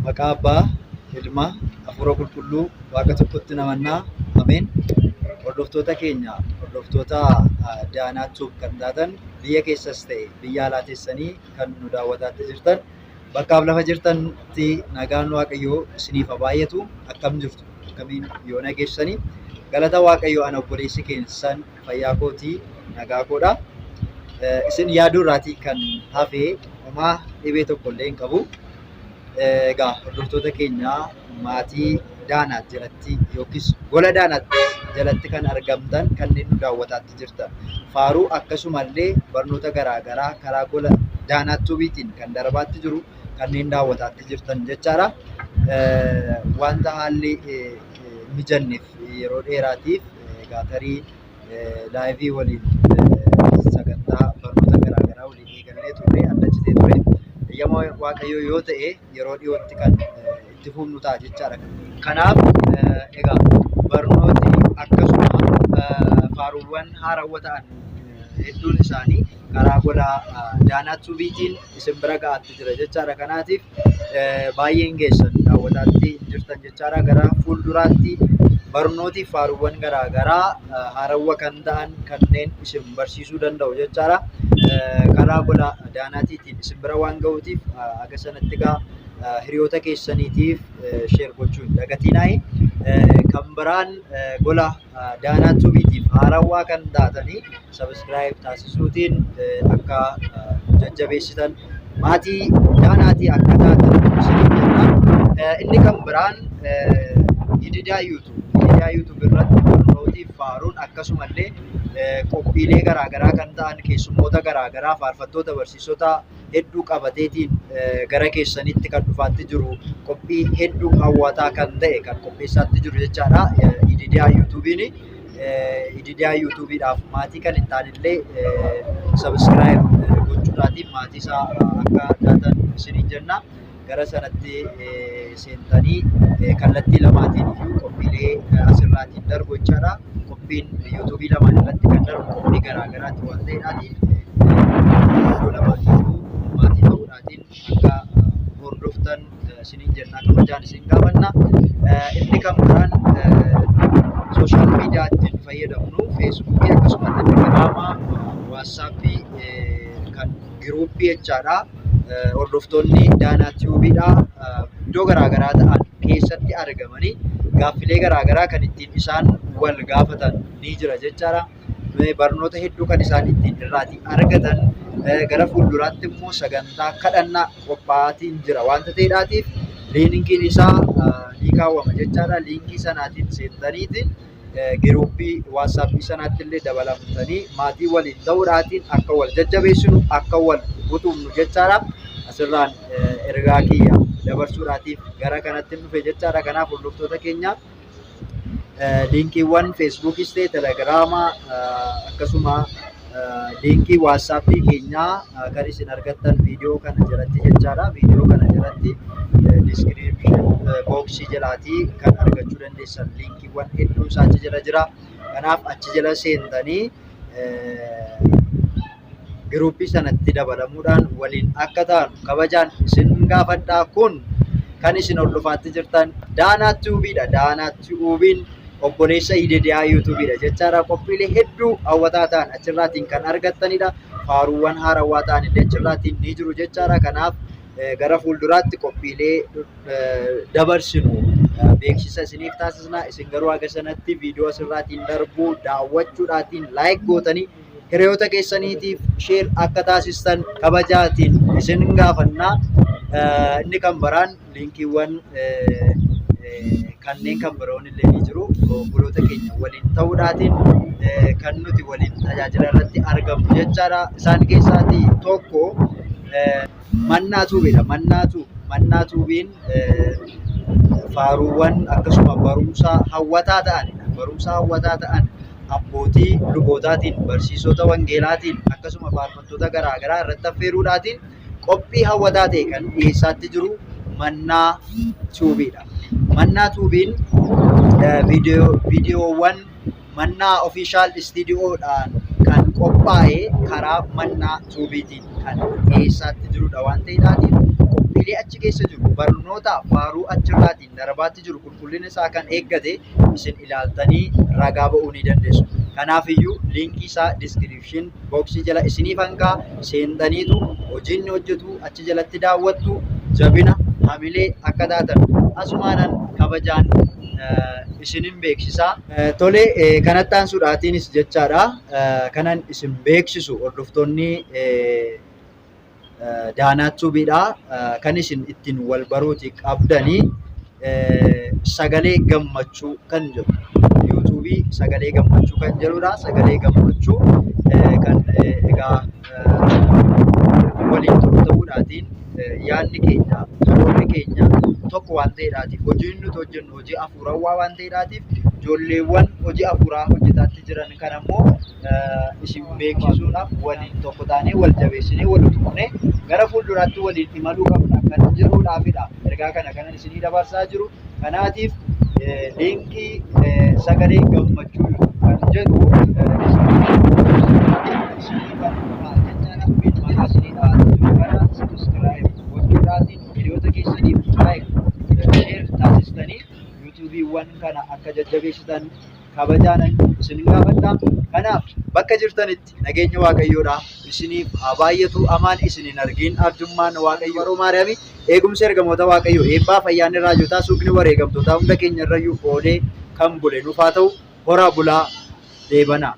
Maqaa Abbaa, Ilma, Hafuura Qulqulluu, Waaqa tokkotti namannaa. Ameen. Hordoftoota keenya, hordoftoota Daanaa Tube kan taatan biyya keessas ta'e biyya alaa teessanii kan nu daawwataatti jirtan bakkaaf lafa jirtanitti nagaan Waaqayyoo isiniif haa baay'atu. Akkam jirtu? Akkamiin yoo nageessanii? Galata Waaqayyoo ana obboleessi keessan fayyaa kootii nagaa koodha. Isin yaaduu irraatii kan hafe homaa dhibee tokko illee hin qabu. Egaa hordoftoota keenya maatii Daanaat jalatti yookiis gola Daanaat jalatti kan argamtan kanneen nu daawwataatti jirtan faaruu akkasumallee barnoota garaa garaa karaa gola Daanaat Tuubiitiin kan darbaatti jiru kanneen daawwataatti jirtan jechaadha. Wanta haalli mijanneef yeroo dheeraatiif egaa tarii laayivii waliin sagantaa barnoota garaa garaa waliin eegallee turre adda citee ture. Eeyyama Waaqayyoo yoo ta'e yeroo dhiyootti kan itti fufnu ta'a jechaadha. Kanaaf egaa barnooti akkasuma faaruuwwan haarawwa ta'an hedduun isaanii karaa gola Daanaa Tuubiitiin isin bira ga'aatti jira jechaadha. Kanaatiif baay'een keessan daawwataatti jirtan jechaadha. Gara fuulduraatti barnootiif faaruuwwan garaa garaa haarawwa kan ta'an kanneen isin barsiisuu danda'u jechaadha. Karaa gola Daanaatiitiin isin bira waan ga'uutiif haga sanatti egaa hiriyoota keessaniitiif sheer gochuu hin dagatinaayi. Kan biraan gola Daanaa Tuubiitiif haarawwaa kan taatanii subscribe taasisuutiin akka jajjabeessitan maatii Daanaatii akka taatan isiniin jenna. Inni kan biraan Ididaa YouTube. Ididaa YouTube irratti barnootiif faaruun akkasumallee qophiilee garaagaraa kan ta'an keessummoota garaagaraa faarfattoota barsiisota hedduu qabateetiin gara keessanitti kan dhufaatti jiru qophii hedduu hawwataa kan ta'e kan qopheessaatti jiru jechaadha. Ididaa YouTube'n Ididaa YouTube'dhaaf maatii kan hin taanellee subscribe gochuudhaatiin maatii isaa akka taatan isiniin jenna. Gara sanatti seentanii kallattii lamaatiin iyyuu qophiilee asirraatiin darbu jechaadha. Qophiin yuutuubii lamaan irratti kan darbu qophii garaa garaati waan ta'eedhaatiin iddoo lamaan iyyuu maatii ta'uudhaatiin akka hordoftan isiniin jenna kabajaan isin gaafanna. Inni kan biraan sooshaal miidiyaa ittiin fayyadamnu feesbuukii akkasuma telegiraama, waatsaappii kan giruuppii jechaadha. Hordoftoonni Daanaa Tiyuubiidha iddoo garaa garaa ta'an keessatti argamanii gaaffilee garaa garaa kan ittiin isaan wal gaafatan ni jira jechaadha. Barnoota hedduu kan isaan ittiin irraatii argatan gara fuulduraatti immoo sagantaa kadhannaa qophaa'aatiin jira waanta ta'eedhaatiif liinkiin isaa ni kaawwama jechaadha. Liinkii sanaatiin seentaniitiin giruuppii waatsaappii sanaatti illee dabalamtanii maatii waliin ta'uudhaatiin akka wal jajjabeessinu akka wal utubnu jechaadha. Asirraan ergaa kiyya dabarsuudhaatiif gara kanatti dhufe jechaadha. Kanaaf hordoftoota keenya liinkiiwwan feesbuukis ta'e telegiraamaa akkasuma liinkii waatsaappii keenyaa kan isin argattan viidiyoo kana jalatti jechaadha. Viidiyoo kana jalatti diskiriipshin booksii jalaatii kan argachuu dandeessan liinkiiwwan hedduun isaa achi jala jira. Kanaaf achi jala seentanii giruuppii sanatti dabalamuudhaan waliin akka taanu kabajaan isin gaafadhaa. Kun kan isin hordofaatti jirtan Daanaa Tuubiidha. Daanaa Tuubiin obboleessa Ididiyaa yuutuubiidha jechaadha. Qophiilee hedduu hawwataa ta'an achirraatiin kan argattanidha. Faaruuwwan haarawwaa ta'an illee achirraatiin ni jiru jechaadha. Kanaaf gara fuulduraatti qophiilee dabarsinu beeksisa isiniif taasisna. Isin garuu haga sanatti viidiyoo asirraatiin darbuu daawwachuudhaatiin laayik gootanii hiriyoota keessaniitiif sheer akka taasistan kabajaatiin isin gaafanna. Inni kan biraan liinkiiwwan kanneen kan biroon illee ni jiru. Obboloota keenya waliin ta'uudhaatiin kan nuti waliin tajaajila irratti argamnu jechaadha. Isaan keessaatii tokko Mannaa Tuubiidha. Mannaa Tuub. Mannaa Tuubiin faaruuwwan akkasuma barumsa hawwataa ta'anidha. Barumsa hawwataa ta'an abbootii lubootaatiin, barsiisota wangeelaatiin akkasuma faarfattoota garaa garaa irratti affeeruudhaatiin qophii hawwataa ta'e kan dhiyeessaatti jiru Mannaa Tuubiidha. Mannaa Tuubiin viidiyoowwan Mannaa Official Studio dhaan kan qophaa'e karaa Mannaa Tuubiitiin kan dhiyeessaatti jirudha waan ta'eedhaatiif. Qophiilee achi keessa jiru barnoota faaruu achirraatiin darbaatti jiru qulqullina isaa kan eeggate isin ilaaltanii ragaa ba'uu ni dandeessu. Kanaafiyyuu liinkii isaa description box jala isiniif hanqaa seentaniitu hojii inni hojjetu achi jalatti daawwattu jabina hamilee akka taatan asumaanan kabajaan isinin beeksisaa. Tole, kanatti aansuudhaatiinis jechaadha kanan isin beeksisu hordoftoonni Daanaa Tuubiidha kan isin ittiin wal baruuti qabdanii sagalee gammachuu kan jedhu yuutuubii sagalee gammachuu kan jedhudha. Sagalee gammachuu kan egaa waliin tokko ta'uudhaatiin yaadni keenya karoorri keenya tokko waan ta'eedhaatiif hojiin nuti hojjennu hojii hafuurawwaa waan ta'eedhaatiif ijoolleewwan hojii hafuuraa hojjetaatti jiran kan ammoo isin beeksisuudhaaf waliin tokko taanee wal jabeessinee wal utubnee gara fuulduraatti waliin imaluu qabna kan jedhuudhaafidha. Ergaa kana kanan isinii dabarsaa jiru. Kanaatiif liinkii sagalee gammachuu kan jedhu maqaa isinii dha'aa jiru kana subscribe gochuudhaatiin hiriyoota keessaniif like share taasistanii yuutuubiiwwan kana akka jajjabeessitan kabajaanan isin gaafadha. Kanaaf bakka jirtanitti nageenya Waaqayyoodha isiniif haa baay'atu. Amaan isin hin argin arjummaan Waaqayyo baroo Maariyaamii eegumsi ergamoota Waaqayyo eebbaa fayyaanni raajotaa suuqni wareegamtootaa hunda keenya irrayyuu oolee kan bule nuuf haa ta'u. Horaa bulaa deebanaa.